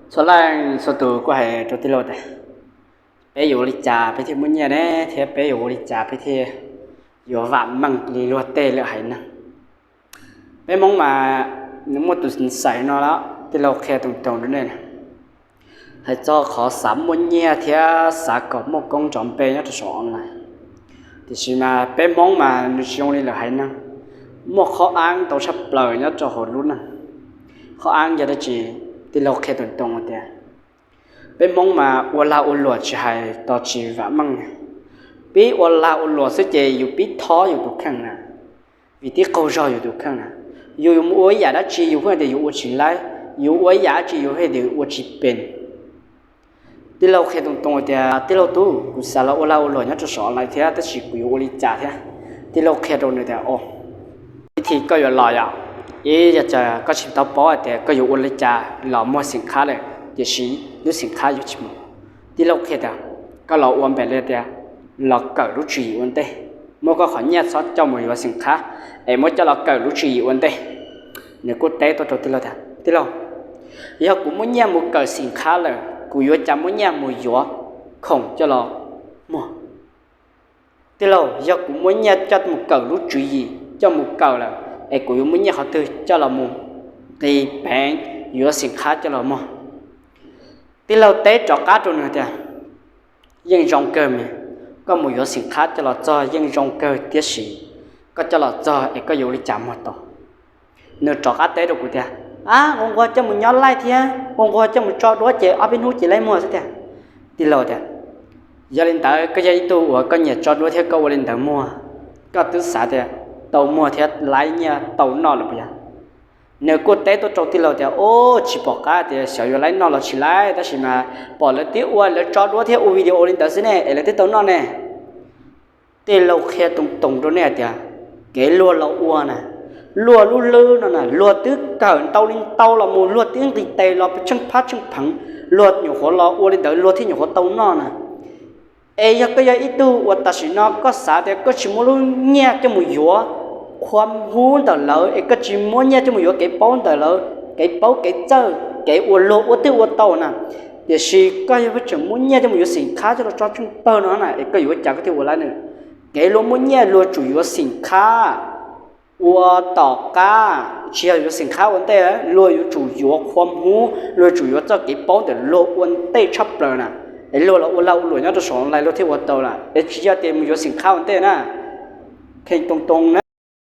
Txhua leej txhua tus kuj hais rau tij laug tias, peb yuav ua li cas peb thiaj muaj nyiaj ne, thiab peb yuav ua li cas peb thiaj yuav vam meej li luag tej lawm haiv neeg? Peb Hmoob mas nws muaj tus xaiv no los tij laug qhia toog toog rau nej, hais txog qhov xav muaj nyiaj thiab xav kom muaj koob nrov npe nyob rau saum online. Tiam sis mas peb Hmoob mas nws tsis zoo li lawm haiv neeg, muaj qhov aab ntau tshaj plaws nyob rau hauv lub neej. Qhov aab yog dab tsi? Tij laug qhia toog toog tias, peb Hmoob mas ua lag ua luam tsis hais tos tsis vam meej, pib ua lag ua luam xwb ces yus pib thob yus tus kheej na, vim tib qaug zog yus tus kheej na. Yus yuav mus ua ib yam dab tsi yus pheej tias yus ua tsis laib, yus ua ib yam dab tsi yus pheej tias yus ua tsis pem. Tij laug qhia toog toog tias, tij laug tub, kuv xav los ua lag ua luam nyob rau saum online thiab tab sis kuv yuav ua li cas thiab? Tij laug qhia rau nws tias, o, ib thim koj yuav los yom, ib yog tias koj tsis tau paub hais tias koj yuav ua li cas los muag xeem qhab lawm, tiam sis lub xeem qhab yuav tsis mus. Tij laug qhia tias, koj los ua npaum li tias los kawm lub tswv yim ua ntej, muab koj qhov nyiaj txhob coj mus yuav xeem qhab, es muab coj los kawm lub tswv yim ua ntej. Nws kuj teb tuaj rau tij laug tias, tij laug, yog kuv muaj nyiaj mus kawm xeem qhab lawm kuv yuav cas muaj nyiaj mus yuav khoom coj los muag? Tij laug, yog kuv muaj nyiaj coj mus kawm lub tswv yim coj mus kawm lawm, es kuv yuav muaj nyiaj qhov twg coj los mus nqis peev yuav xeem qhab coj los muag? Tij laug teb rov qab rau nws tias, yeej zoo kawg mas, koj mus yuav xeem qhab coj los txog yeej zoo kawg tiam sis koj coj los txog es koj yuav ua li cas muag tau? Nws rov qab teb rau kuv tias, ab, ua nquag coj mus nyob laij thiab ua nquag coj mus tso duab ces ob peb hnub ces laij muag xwb tiag. Tij laug tias, yog li ntawd koj yog ib tug uas koj nyiam tso duab thiab koj ua li ntawd muag, koj twb xav tias tau muag thiab laib nyiaj tau noj lawm puas yog? Nws kuj teb tuaj rau tij laug tias, o, tsis pom qab tias xyov yuav laib noj los tsis laib tab sis mas pom lawv twb ua, lawv tso duab thiab ua video li ntawd xwb ne es lawv twb tau noj ne. Tij laug qhia toog toog rau nej hais tias, kev luag los ua na, luag lub hlwb no na luag twb kawm ntau li ntau los mus luag twb nqis tes los tsheej phab tsheej pheev, luag nyuam qhuav los ua li ntawd luag thiaj nyuam qhuav tau noj na. Es yog koj yog ib tug uas tam sim no koj xav tias koj tsis muaj lub nyiaj coj mus yuav qhua hub ntawm lawv es koj tsis muaj nyiaj coj mus yuav kev paub ntawm lawv, kev paub kev txawj kev uas luag ua twb ua tau na, tiam sis koj yog tseem muaj nyiaj coj mus yuav xeem qhab coj los tso tsheej pawg no na es koj yuav ua cas koj thiaj ua laib nws? Kev luag muaj nyiaj luag tsum yuav xeem qhab ua tom qab, tsis yog yuav xeem qhab ua ntej, luag yuav tsum yuav qhua hub, luag tsum yuav txoj kev paub ntawm luag ua ntej tshaj plaws na, es luag los ua lag ua luam nyob rau saum online luag thiaj ua tau lawm es tsis yog tias mus yuav xeem qhab ua ntej na. Kheej toog toog na.